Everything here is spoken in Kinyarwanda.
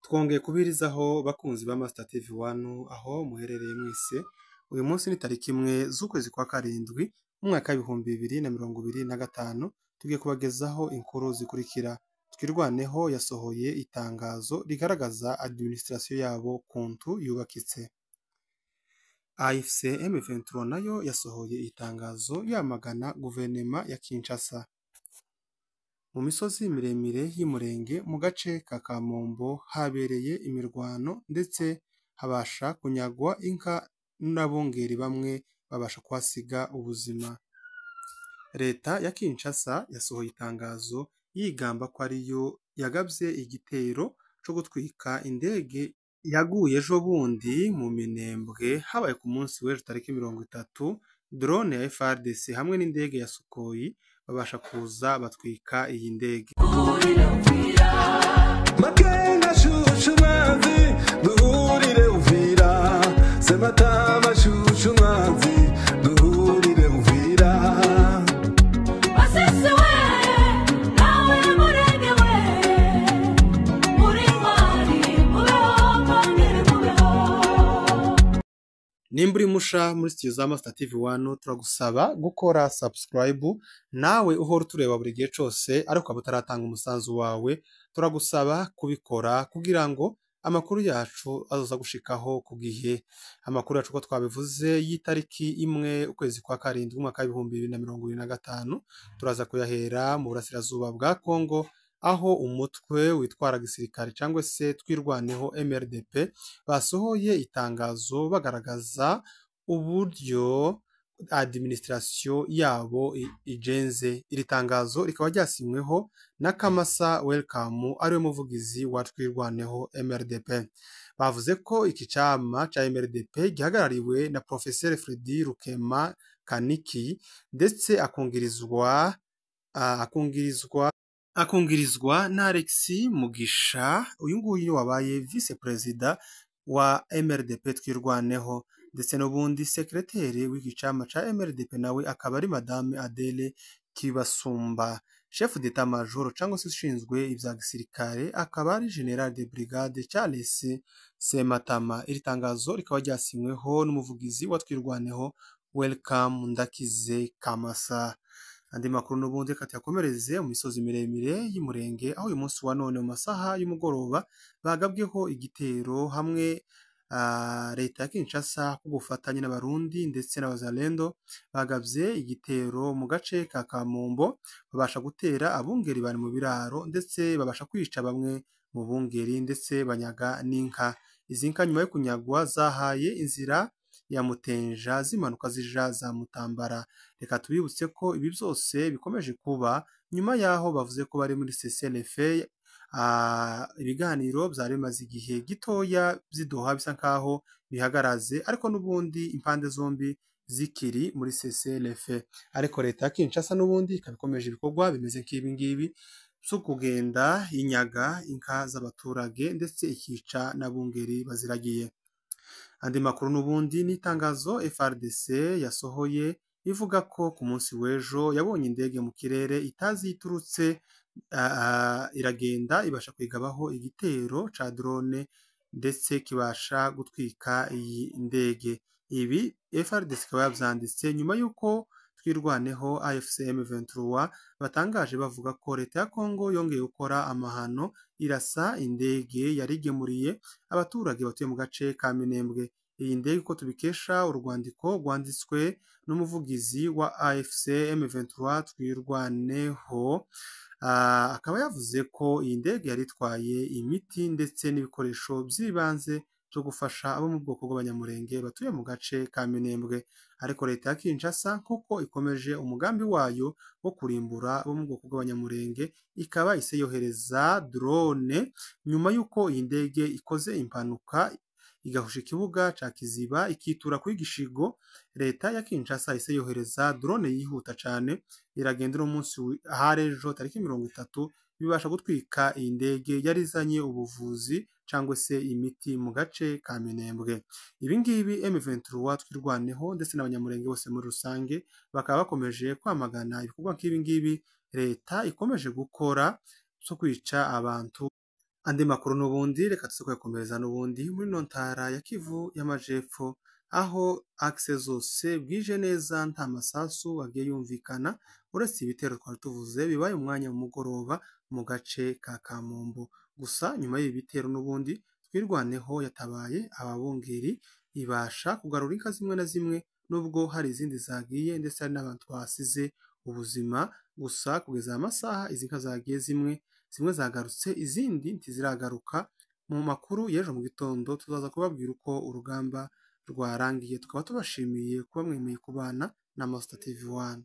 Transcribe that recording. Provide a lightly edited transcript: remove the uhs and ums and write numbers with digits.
Twongeye kubirizaho bakunzi ba Master TV 1 aho muherereye mwese. Uyu munsi ni tariki 1 z'ukwezi kwa 7 umwaka 2025, tugiye kubagezaho inkuru zikurikira. Twirwaneho yasohoye itangazo rigaragaza administration yabo kuntu yubakitse. AFC M23 nayo yasohoye itangazo yamagana guverinoma ya Kinshasa. Mu misozi miremire y'Umurenge mu gace ka Kamombo habereye imirwano ndetse habasha kunyagwa inka n'abungeri bamwe babasha kuhasiga ubuzima. Leta ya Kinshasa yasohoye itangazo yigamba ko ariyo yagabye igitero cyo gutwika indege yaguye ejo bundi mu Minembwe, habaye ku munsi w'ejo tariki 30, drone ya FARDC hamwe n'indege ya Sukhoi babasha kuza batwika iyi ndege. Makenga shushu mwanzi duhurire Uvira, Sematama shushu mwanzi duhurire Uvira. Basisi we nawe Murenge we muri ntwari mubeho mwongere mubeho. Nimba uri musha muri studio za Master TV 1, turagusaba gukora subscribe, nawe uhora utureba buri gihe cyose ariko ukaba utaratanga umusanzu wawe, turagusaba kubikora kugira ngo amakuru yacu azoza gushikaho ku gihe. Amakuru yacu uko twabivuze y'itariki 1 ukwezi kwa 7 umwaka 2025, turaza kuyahera mu burasirazuba bwa Kongo, aho umutwe witwara gisirikare cyangwa se Twirwaneho MRDP basohoye itangazo bagaragaza uburyo administration yabo igenze. Iri tangazo rikaba ryasinyweho na Kamasa Welcome, ariwe muvugizi wa Twirwaneho MRDP. Bavuze ko iki cyama cya MRDP gihagarariwe na Professeur Fredy Rukema Kaniki, ndetse akungirizwa na Alex Mugisha. Uyu nguyu wabaye vice perezida wa MRDP Twirwaneho, ndetse n'ubundi sekreteri w'iki cyama ca MRDP nawe akaba ari Madame Adele Kibasumba. Chef d'état major cyangwa se ushinzwe ibya gisirikare akaba ari General de Brigade Charles Sematama. Iri tangazo rikaba ryasinyweho n'umuvugizi wa Twirwaneho Welcome Ndakize Kamasa. Andi makuru n'ubundi reka tuyakomereze mu misozi miremire y'Umurenge, aho uyu munsi wa none mu masaha y'umugoroba bagabweho igitero hamwe leta ya Kinshasa ku bufatanye n'Abarundi ndetse n'Abazalendo bagabye igitero mu gace ka Kamombo, babasha gutera abungeri bari mu biraro ndetse babasha kwica bamwe mu bungeri ndetse banyaga n'inka. Izi nka nyuma yo kunyagwa zahaye inzira ya Mutenja zimanuka zija za Mutambara. Reka tubibutse ko ibi byose bikomeje kuba nyuma yaho bavuze ko bari muri CCLF. Ibiganiro byari bimaze igihe gitoya byidoha bisa nkaho bihagaraze, ariko n'ubundi impande zombi zikiri muri CCLF. Ariko leta ya Kinshasa n'ubundi ikaba ikomeje ibikorwa bimeze nk'ibi ngibi byo kugenda inyaga inka z'abaturage ndetse ikica n'abungeri baziragiye. Andi makuru n'ubundi ni itangazo FARDC yasohoye ivuga ko ku munsi w'ejo yabonye indege mu kirere itazi iturutse, iragenda ibasha kwigabaho igitero ca drone ndetse kibasha gutwika iyi ndege. Ibi FARDC ikaba yabyanditse nyuma y'uko Twirwaneho AFC M23 batangaje bavuga ko leta ya Kongo yongeye gukora amahano irasa indege yari igemuriye abaturage batuye mu gace ka Minembwe. Iyi ndege uko tubikesha urwandiko rwanditswe n'umuvugizi wa AFC M23 Twirwaneho, akaba yavuze ko iyi ndege yari itwaye imiti ndetse n'ibikoresho by'ibanze byo gufasha abo mu bwoko bw'Abanyamurenge batuye mu gace ka Minembwe. Ariko leta ya Kinshasa kuko ikomeje umugambi wayo wo kurimbura abo mu bwoko bw'Abanyamurenge, ikaba ise yohereza drone nyuma y'uko iyi ndege ikoze impanuka igahusha ikibuga ca Kiziba ikitura kuri Gishigo. Leta ya Kinshasa ise yohereza drone yihuta cane iragenda uno munsi ahari ejo tariki 30 bibasha gutwika iyi ndege yari izanye ubuvuzi cyangwa se imiti mu gace ka Minembwe. Ibi ngibi M23 Twirwaneho ndetse n'Abanyamurenge bose muri rusange bakaba bakomeje kwamagana ibikorwa nk'ibi ngibi leta ikomeje gukora byo kwica abantu. Andi makuru n'ubundi reka tuze kuyakomereza n'ubundi muri ino ntara ya Kivu y'Amajepfo, aho akise zose bwije neza nta masasu agiye yumvikana, uretse ibitero twari tuvuze bibaye umwanya mu mugoroba mu gace ka Kamombo. Gusa nyuma y'ibi bitero n'ubundi Twirwaneho yatabaye ababungeri, ibasha kugarura inka zimwe na zimwe nubwo hari izindi zagiye ndetse hari n'abantu bahasize ubuzima. Gusa kugeza aya masaha izi nka zagiye zimwe zimwe zagarutse, izindi ntiziragaruka. Mu makuru y'ejo mu gitondo tuzaza kubabwira uko urugamba rwarangiye. Tukaba tubashimiye kuba mwemeye kubana na Master TV 1.